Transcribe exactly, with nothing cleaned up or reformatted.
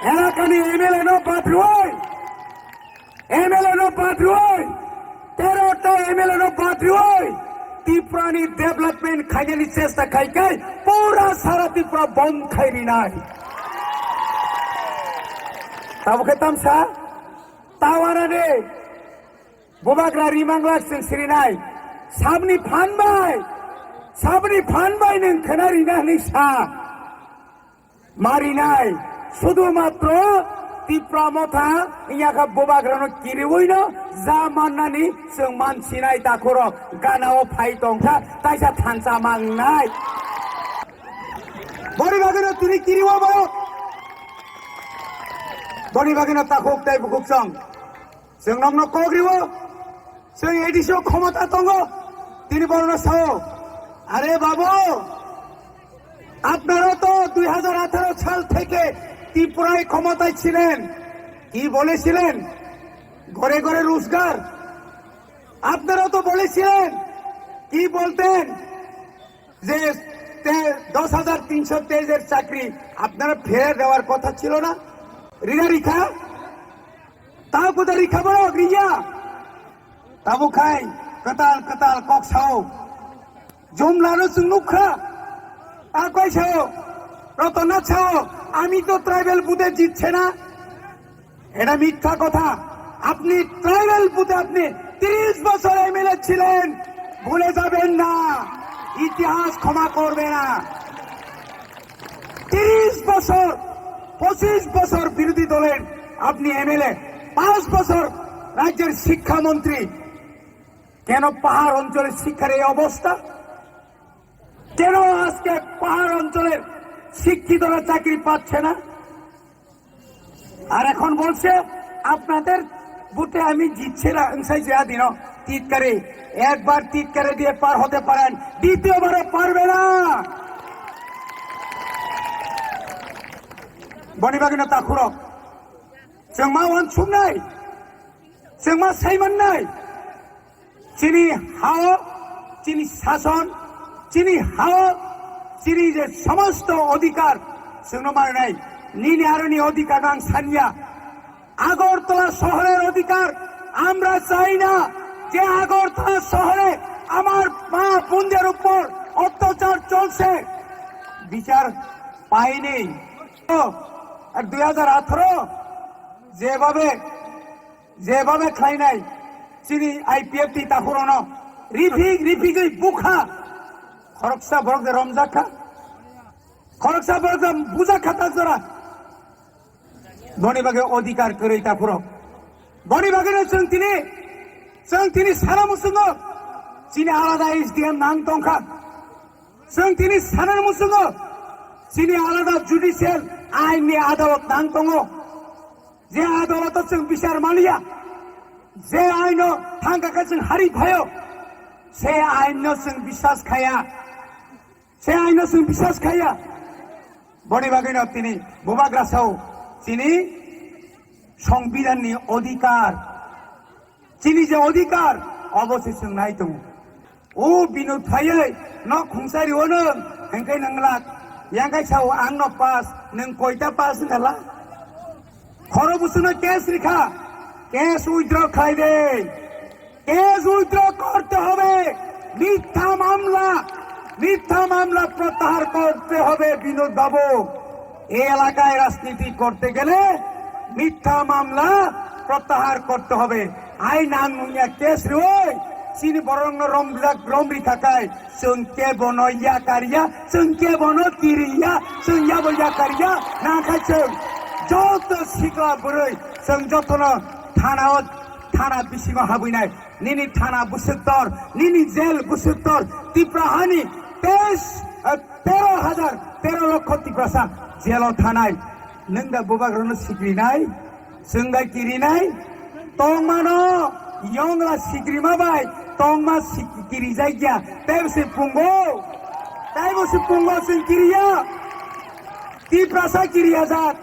Elakani M L A no bathroy, M L A no bathroy, tero ta M L A no bathroy, Tripura ni development khainani chesta khai khai pura sara Tripura bom khai rinai. Tabo khe tamsa, tawana de, bubagra rimang lak sing sirinai, sabni phan bai, sabni phan bai nung khana rina hini sa. Marinai, sudhu matro Tipra motha, inyakha bubagrano kiriwino, ja mannani, chwng mansinai takhurok, ganao phai tongkha, taisa thansa mangnai. Boni bagwino tini kiriwo borok. Boni bagwino takhuk tei bukhuk song. Chwng nokno kok riwo, chwng A D C o khomota tongo, tini borokno sao, "আরে বাবু, আপনারা তো দুই হাজার আঠারো সাল থেকে ত্রিপুরায় ক্ষমতায় ছিলেন, কি বলেছিলেন? ঘরে ঘরে রোজগার। আপনারা তো বলেছিলেন, কি বলতেন যে তে-, দশ হাজার তিনশো তেইশ এর চাকরি আপনারা ফিরে দেওয়ার কথা ছিল না?" Rina rikha? Tao kuda rikha borok riya? Tabuk khai kwtal kwtal kok sao. Jumlano chwng nukha. Akoi sao. Rotona sao. আমি তো ট্রাইবাল ভোটে জিতছে না। এটা মিথ্যা কথা। আপনি ট্রাইবাল ভোটে আপনি তিরিশ বছর এমএলএ ছিলেন, ভুলে যাবেন না, ইতিহাস ক্ষমা করবে না। তিরিশ বছর, পঁচিশ বছর বিরোধী দলের আপনি এমএলএ, পাঁচ বছর রাজ্যের শিক্ষামন্ত্রী। কেন পাহাড় অঞ্চলের শিক্ষার এই অবস্থা? কেন আজকে পাহাড় অঞ্চলের শিক্ষিতরা চাকরি পাচ্ছে না? আর এখন বলছে, "আপনাদের ভোটে আমি জিতছিলাম, সেই যে দিন টিটকারি, একবার টিটকারি দিয়ে পার হতে পারেন, দ্বিতীয়বারে পারবে না।" Boni bagwino takhurok, chwng ma uansuknai, chwng ma saimannai. Chini hao, chini sason, chini hao, chini je somosto odhikar, chwngno manai, nini aroni odhikar ang sanya. Agartala শহরের অধিকার আমরা চাই না। যে আগরতলা শহরে আমার মা বোনদের উপর অত্যাচার চলছে, বিচার পায়নি। তো, আর দুই হাজার আঠারো যেভাবে, যেভাবে খাইনাই, chini I P F T takhurokno rifik rifigwi bukha, khoroksa borok de romjakha, khoroksa borok de bujakha ta jora. Boni bagwi odhikar kwrwi takhurok. Boni bagwino chwng tini, chwng tini sana muchungo chini alada S D M nang tongkha. Chwng tini sana muchungo chini alada judicial ainni adalot nang tongo. Je adaloto chwng bichar maliya, je aino thangkha khe chwng hari phaio, se aino chwng biswas khaya. Se aino chwng biswas khaya. Boni bagwino tini bubagra sao, chini songbidanni odhikar, chini je odhikar, obo se chwng nai tongo. O bini phaiwi nok khungsa rio nwng, hengkai nang lak, yangkai sao ang no pass, nwng koita pass wngkha la? Khoro busuno case rikha, case withdraw khlai de. Case withdraw korte hobe, mitha mamla, mitha mamla protyahar korte hobe Binod babu. এই এলাকায় রাজনীতি করতে গেলে মিথ্যা মামলা প্রত্যাহার করতে হবে। Ai nang nungya case roi, chini borokno rom rom rikha kai, chwng kebono yakarya, chwng kebono kiriya, chwng yabo yakarya, nangkha chwng joto sikla bwrwi, chwng jotono thanao, thana bisingo habwinai, nini thana bwswktor, nini jail bwswktor, Tipra hani teis, eh, tero hajar, tero lokho Tiprasa jailo thanai, nwng da bubagrano sikrinai? Chwng bai kirinai? Tongmano yongla sikrima bai tongma sik-, kirijakya. Teibo se pungo. Teibo se pungo chwng kiriya. Tiprasa kiriyajak.